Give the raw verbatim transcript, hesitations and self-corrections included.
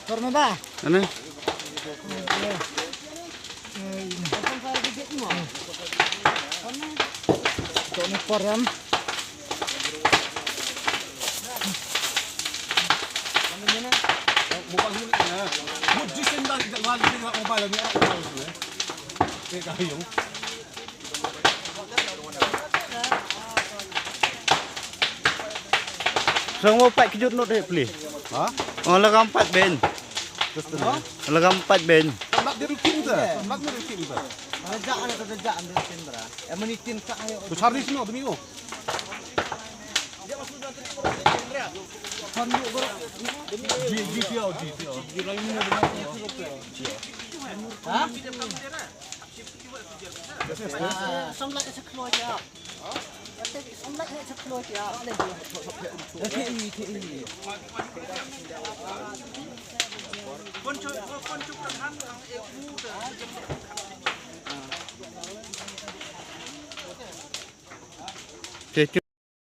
Tornada. Ane. Tornada. Tornada. Song mo pat kjut not he pli. Ha? Oh, lagam pat ben. Lagam pat ben. Tambak dia rukin tu. Tambak dia rukin tu. Ada jak, ada tak ada jak, ambil tin bra. Yang menitin tak ayo. Tu cari sini tu minggu. G T O, G T O. Ha? Samlak sa kloi ya. Samlak sa kloi ya. Thei, thei.